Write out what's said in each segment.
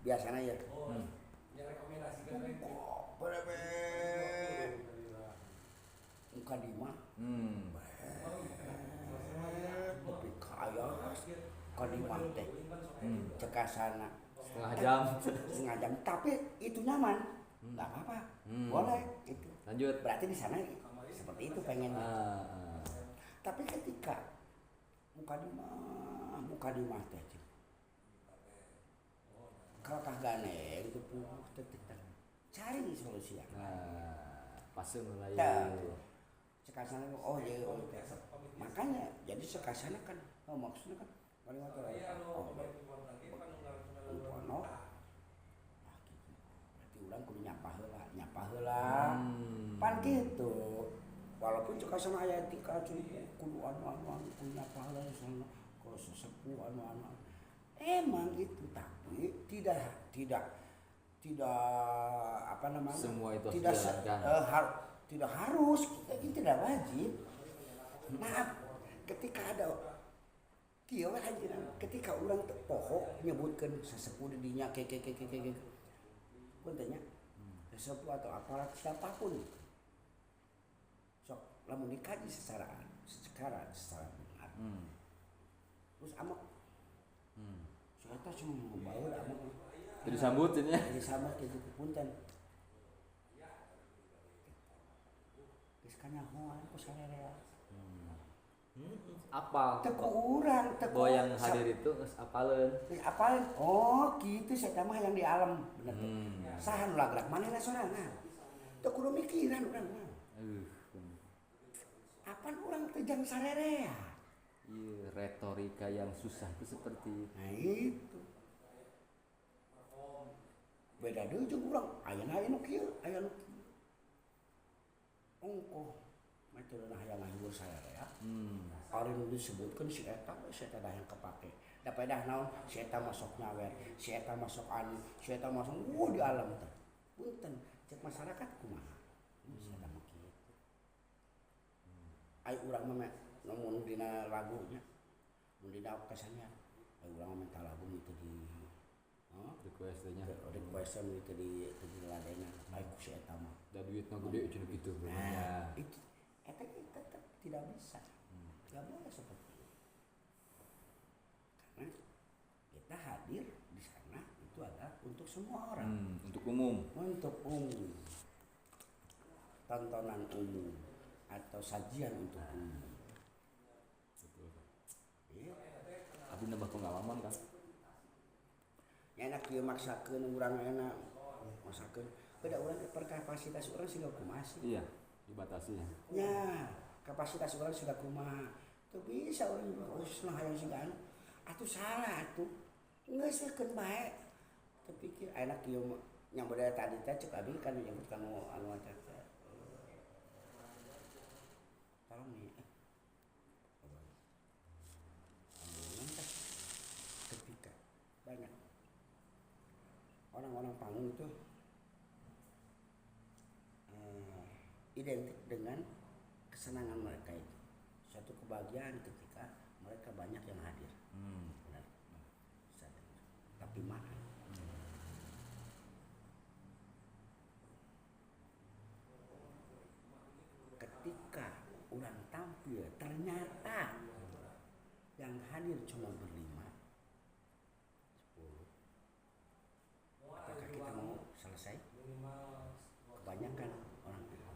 Biasanya ya. Berebe. Muka di mah. Tapi kaya ka di mah teh. Cekasana. Setengah jam. Setengah jam, tapi itu nyaman. Nggak apa-apa. Boleh itu. Lanjut. Berarti di sana seperti itu pengennya. Tapi ketika muka di mah teh kalau kah ganeng itu tetep cari solusi yang lain. Nah, pasung lain. Nah, cekasana oh iya oh iya. Makanya jadi cekasana kan oh, maksudnya kan paling motor oh kono nah, gitu. Berarti urang kudu nyapa heula, nyapa heula. Pan gitu. Walaupun cekasana aya tika kudu anu anu anu kudu nyapa heula sana kalau sesepuh anu anu. Emang gitu, tapi tidak tidak tidak apa namanya? Semua itu harus tidak dijalankan. Tidak harus, ini tidak wajib. Maaf, ketika ada kieu we anjeunna, ketika urang teu poho nyebutkeun sesepuh di dinya ke ke ke ke ke ke. Punten nya. Sesepuh atau aparat siapapun. Sok lamun dikaji secara secara secara benar. Terus amak saya cuma baur amak. Jadi sambut ini ya. Jadi sambut kayak gitu punten. Geus kanyahoan ku sarerea. Apal. Teu ku urang, teu ku Bahwa yang hadir itu geus apaleun. Geus apaleun. Oh, gitu saya mah yang di alam bener teh. Saha nu lagrak manehna sorangan. Teu kudu mikiran urang mah. Apan urang teh jang sarerea. Iya, retorika yang susah itu seperti itu. Nah itu. Beda deui jeung urang, ayeuna aya nu kieu, aya nu kieu. Ongkoh metodena hayang ngahibur sarerea. Ari nu disebutkeun si eta, si eta dah yang kepake. Da pedah naon, si eta masuk nyawer, si eta masuk anu, si eta masuk wuh di alam teh. Punten, cek masyarakat kumaha? Si eta mah kieu. Ai urang mah namun dina lagunya, mun dina kesannya, ai urang mah minta lagu itu di request nya. Request nya itu di itu di ladena, ai ku si eta mah. Da duitna gede cenah kitu. Nah, itu eta tetap tidak bisa. Tidak boleh seperti itu. Karena kita hadir di sana itu adalah untuk semua orang. Untuk umum. Untuk umum. Tontonan umum atau sajian untuk umum. Betul. Iya. Abdi nambah pengalaman kan. Ya enak ieu maksakeun urang enak. Maksakeun. Beda urang per kapasitas urang siga kumaha sih? Iya, dibatasi ya. Ya, kapasitas urang siga kumaha. Teu bisa urang oh nah hayang siga anu. Atuh salah atuh. Geus we keun bae. Terpikir enak ieu mah nya budaya tadi teh cek abi kan nyebut kanu anu teh. Tolong nih. Ketika banyak orang-orang panggung itu identik dengan kesenangan mereka itu, suatu kebahagiaan ketika mereka banyak yang hadir. Benar. Tapi maaf, ketika orang tampil ternyata yang hadir cuma berlima, 10. Apakah kita mau selesai? Kebanyakan orang sakit.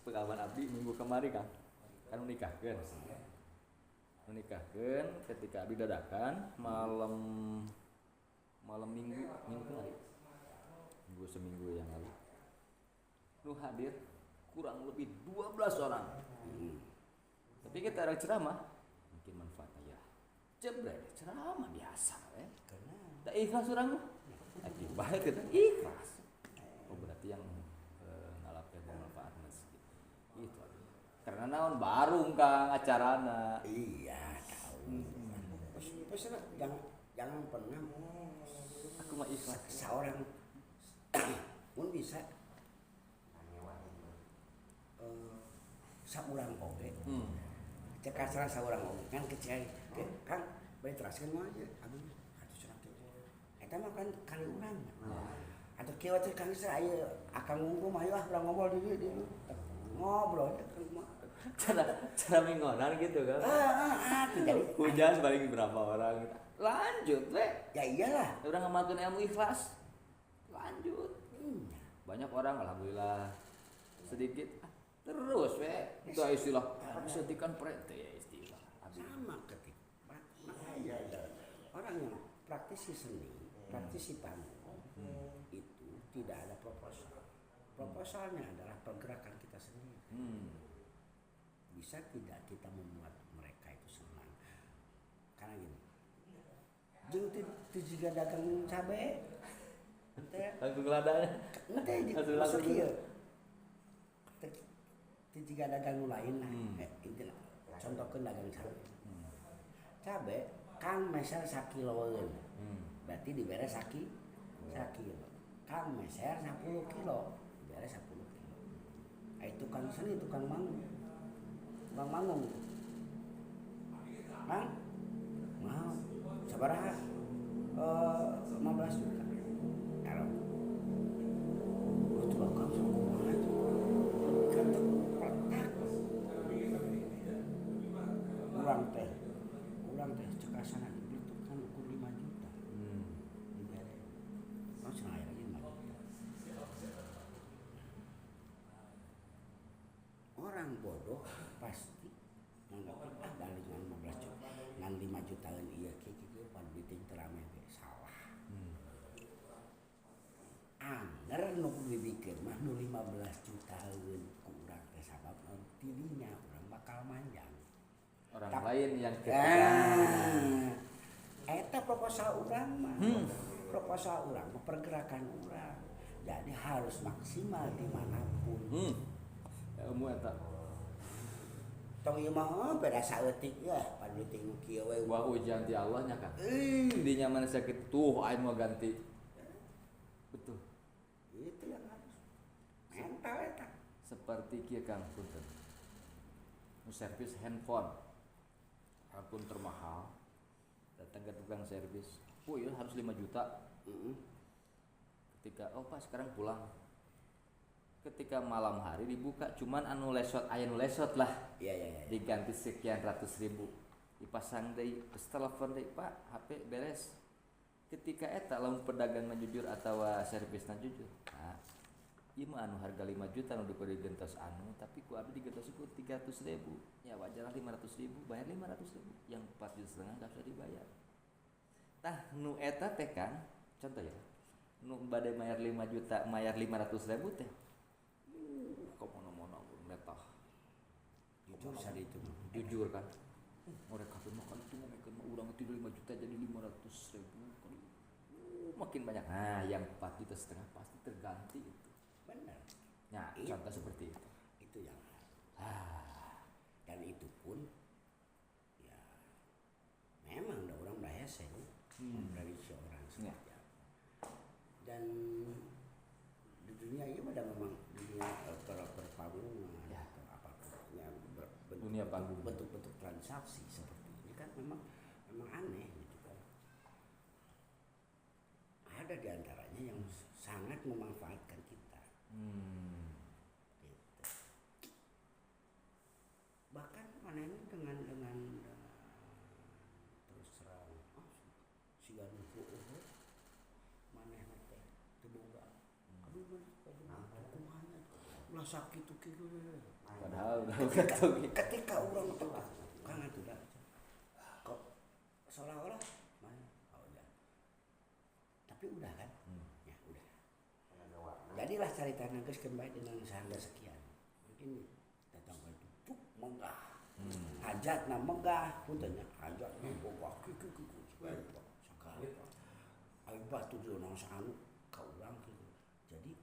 Pengalaman abdi minggu kemarin kan, kan menikahkan, menikahkan ketika abdi dadakan malam malam minggu, minggu kemarin, minggu seminggu yang lalu, nu hadir kurang lebih 12 orang. Tapi kita ada ceramah, mungkin manfaatnya ya, jebret ceramah biasa, ya. Tak ikhlas orang mah, akibat kita ikhlas. Oh berarti yang ngalapnya bermanfaat masjid. Itu karena naon barung kang acarana. Iya tahu. Terus jangan jangan pernah. Aku mah ikhlas. Seorang pun bisa saurang oge. Cek kasar saurang oge kan kecil. Kang Bae teraskeun mah aja. Abdi atuh cenah teh. Eta mah kan kali urang. Atau kieu teh Kang Isra aya akang ngungkum ayo ah urang ngobrol di dieu. Ngobrol teh kumaha. Cara cara minggonan gitu kan. Jadi hujan paling berapa orang. Lanjut we. Ya iyalah. Udah ngamalkeun ilmu ikhlas. Lanjut. Banyak orang alhamdulillah. Sedikit terus we. Itu istilah setikan prete ya istilah. Sama ketika ya, orang yang praktisi seni, praktisi panggung itu tidak ada proposal. Proposalnya adalah pergerakan kita sendiri. Bisa tidak kita membuat mereka itu senang? Karena gini, jeung teu jiga dagang cabe, teh langsung ladanya. Teh masuk ieu. Teu jiga dagang nu lain lah. Intina contohkeun dagang cabe. Cabe kang meser sakiloeun. Berarti dibere sakilo. Kang meser 10 kilo, dibere 10 kilo. Ai tukang seni, tukang manggung. Tukang manggung. Mang, mau sabaraha? 15 juta. Taruh. Oh, tuh bakal kumaha tuh. Kan teu peletak. Urang teh cekasana dibeli tukang ukur 5 juta. Dibere. Oh, cenah aya lagi 5 juta. Orang bodoh pasti nganggap ah balik ngan 15 juta, ngan 5 jutaan ieu kieu kieu pan duit teu rame ge salah. Anger nu dibikeun mah nu 15 jutaan ku urang teh sabab naon tidinya urang bakal manjang. Orang lain yang ketika eta proposal urang mah. Proposal urang mah pergerakan urang. Jadi harus maksimal dimanapun. Ilmu eta. Tong ieu mah beda saeutik ya, paduli teh nu kieu we. Wah ujian ti Allah nya kan. Di nyaman sakit tuh aing mau ganti. Betul. Itu yang harus. Mental eta. Seperti kieu Kang punten. Nu servis handphone. Handphone termahal. Datang ke tukang servis. Oh iya harus 5 juta. Ketika oh Pak sekarang pulang. Ketika malam hari dibuka cuman anu lesot aya nu lesot lah. Iya. Diganti sekian ratus ribu. Dipasang deui, terus telepon deui, Pak, HP beres. Ketika eta lamun pedagangna jujur atawa servisna jujur. Nah, ieu mah anu harga 5 juta nu digentos anu, tapi ku abdi digentos ku 300 ribu. Ya wajarlah 500 ribu, bayar 500 ribu. Yang 4,5 juta enggak usah dibayar. Tah nu eta teh kan, contoh ya. Nu bade bayar 5 juta, bayar 500 ribu teh. Kemana-mana metah. Jujur saat itu. Jujur kan. Mereka tuh makan itu mereka urang itu 5 juta jadi 500 ribu kali. Makin banyak. Nah, yang 4,5 juta pasti terganti itu. Benar. Nah, itu. Contoh seperti itu. Itu yang dan itu pun ya memang ada orang berhese memprediksi orang seperti apa. Dan di dunia ini ada memang dunia perpanggungan ya. Atau apapun ya, dunia panggung bentuk-bentuk transaksi seperti ini kan memang aneh gitu kan. Ada diantaranya yang sangat memanfaatkan kita. Gitu. Bahkan mana ini dengan terus terang, oh, siga nu manehna teh teu boga. Aduh, kumaha ulah sakit tuh kieu. Padahal ketika urang teh kang atuh da. Kok seolah-olah mana? Oh udah. Tapi udah kan? Ya udah. Jadilah carita geus kembali dengan harga sekian. Mungkin datang ke cuk megah. Hajatna megah, punten nya hajatna boga kieu kieu kieu. Sakali. Ai batu naon anu ka urang kitu. Jadi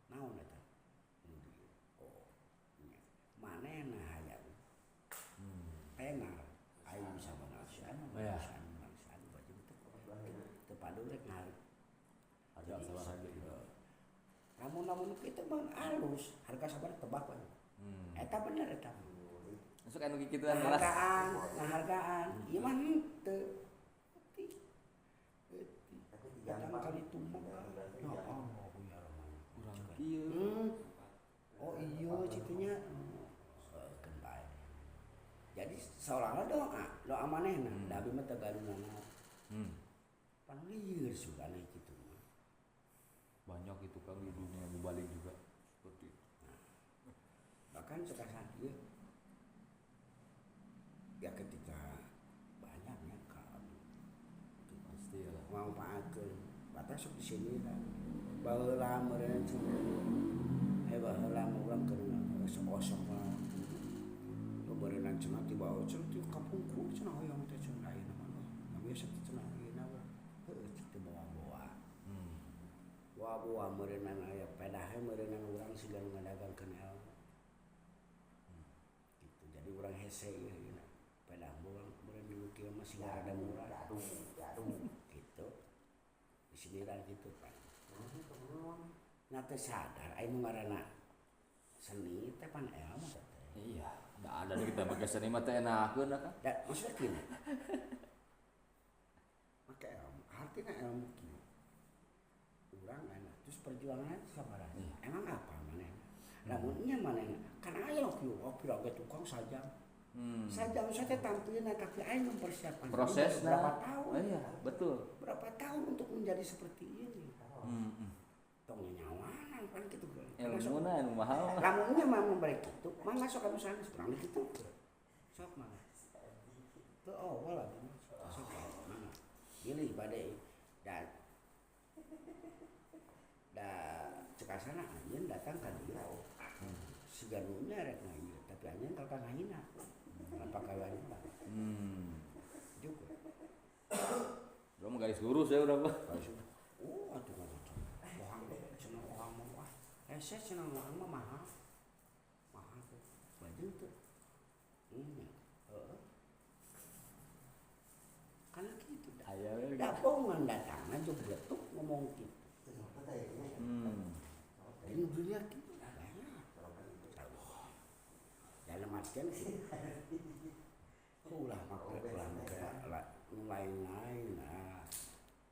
naon eta? Oh, manehna hayang. Tenar aing bisa menang si anu, bisa menang si anu baju teu padu rek harga sabaraha gitu. Lamun-lamun kitu mah alus, harga sabaraha tebak we. Eta bener eta. Masuk anu kikituan malas. Ngahargaan, ieu mah henteu. Seolah-olah doa manehna, da abi mah teu gaduh nanaon. Pan lieur sugana kitu mah. Banyak itu Kang di dunia mubalig juga seperti itu. Nah, bahkan sekarang ieu ya ketika banyaknya ka pasti lah manfaatkeun batas sok di sini kan. Baheula meureun cenah. Baheula mah urang keur osok-osok mah. Beberenan cenah ti bae cenah ti kapungkur cenah hoyong teh cenah ayeuna mah. Da biasa teh cenah ayeuna mah. Heueuh teh bawa-bawa. Bawa-bawa meureunnan aya pedahe meureunnan urang siga nu ngadagangkeun ilmu. Gitu. Jadi urang hese ieu ayeuna. Pedah urang meureun di kieu mah siga rada murah. Gitu. Disiniran gitu Pak. Nah teu sadar aya nu ngaranna seni teh pan ilmu teh. Iya, enggak ada nih kita pakai seni mah teh enakeun lah kan. Da maksudnya gini. Make ilmu, artinya ilmu kieu. Urang enak, terus perjuangan sabaraha. Iya. Emang apa manehna? Lamun nya manehna kan aya kieu, oh pira ge tukang sajam. Sajam saya teh tangtuna tapi aing mempersiapkan prosesna berapa tahun. Iya, betul. Berapa tahun untuk menjadi seperti ini. Tong nyawanan kan gitu kan. Ilmuna anu mahal. Lamun nya mah memberi kitu, mangga sok anu sanes urang kitu. Sok mangga. Teu awal abdi mah. Sok mangga. Pilih bade da da cekasana anjeun datang ka dieu. Siga nu nya rek ngahina, tapi anjeun kalau ngahina. Kenapa kawan mah? Juga. Urang mah garis lurus ya urang mah. Garis lurus. Oh, atuh atuh. Bohang cenah orang mah wah. Hese cenah orang mah mahal. Mahal tuh. Baju tuh. Heeh. Karena gitu dah. Da bongan datangna jeung bletuk ngomong gitu. Ini dunia gitu banyak. Dalam artian gitu. Ulah make ulah make nu lain-lain lah.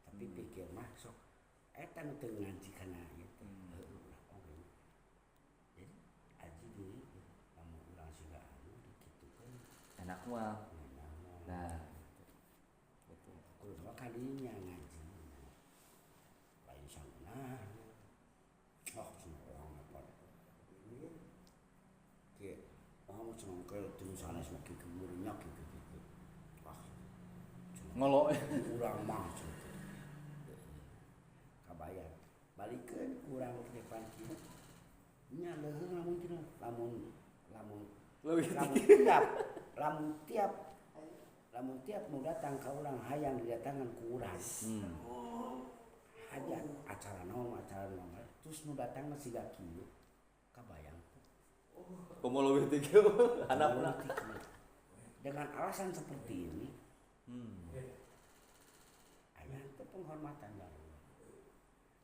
Tapi pikir mah sok eta nu teu ngaji kana ieu teh. Heueuh ulah oge. Jadi aji deui lamun urang siga anu dikitukeun enak mah. Nah, betul. Kudu mah kadinya ngaji. Lain sangeunah. Oh, cenah urang apa. Kieu, oh mah cenah ke teu sanes mah kieu meureunnya kieu kieu. Ah. Ngolok urang mah cenah. Kabayang. Balikeun kurang ke depan kieu. Nya leuheung lamun cenah, lamun lamun lamun tiap lamun tiap nu datang ka urang hayang didatangan ku urang. Hajat acara naon terus nu datang mah siga kieu. Kabayang teh. Komo leuwih ti kieu handapna. Dengan alasan seperti ini. Aya teh penghormatan baru.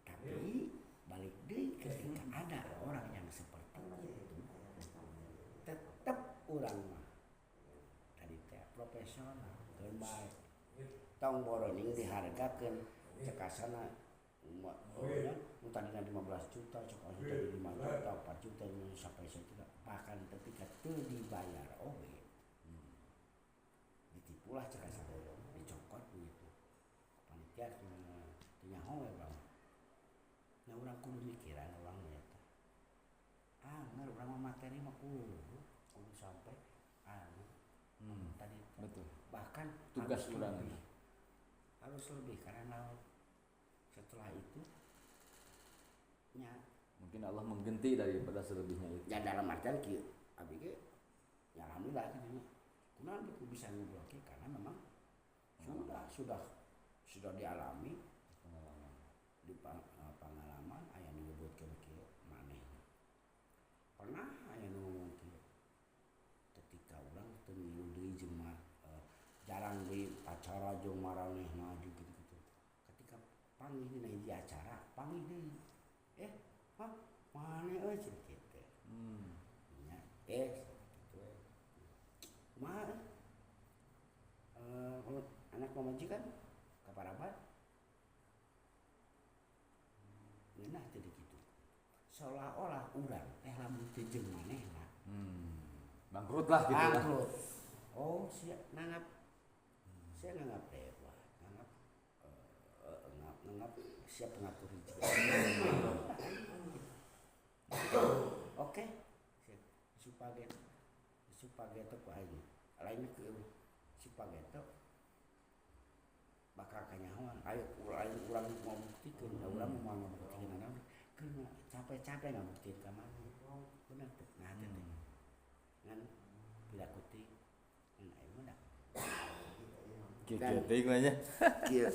Tapi balik deui ketika ada orang yang seperti itu tetap urang mah tadi teh profesional keun bae. Tong boroning dihargakeun cekasana nu tadina 15 juta cek asup jadi 5 juta 4 juta sampai 1 juta bahkan ketika teu dibayar oge ditipulah cekasana dicokot begitu panitia teu nyaho we urang. Nah urang kudu mikiran urang mah eta. Anger urang mah materi mah kudu sampai anu tadi betul. Bahkan tugas urang harus lebih karena setelah itu nya mungkin Allah mengganti daripada selebihnya itu. Ya dalam artian kieu abi ge ya alhamdulillah gitu. Kunaon bisa ngobrol kieu karena memang sudah dialami pengalaman. Di pengalaman aya nu nyebutkeun kieu maneh. Pernah aya nu ngomong kieu. Ketika urang teu ngilu deui jeung jarang deui acara jeung maranehna gitu-gitu. Ketika panggih dina hiji acara, panggih deui. Hah, maneh euy cenah kitu. Nya, kitu we. Kumaha anak pamajikan ka paraban. Ngeunah teh dikitu. Seolah-olah urang teh lamun teu jeung manehna. Bangkrut lah gitu. Bangkrut. Oh, siap nganggap, saya nganggap dewa, nganggap nganggap, nganggap siap pengatur rezeki. Oke, siap. Si Paget, si Pageto ku aing lainnya ke si Pageto bakal kanyahoan. Ayo ulah urang mau buktikeun da, urang mau ngabuktikeun naon? Keur capek-capek ngabuktikeun ka mana, bener teu? Nah, teh teh ngan tidak kutik ngan aing mah da Kieu teh nya. Kieu.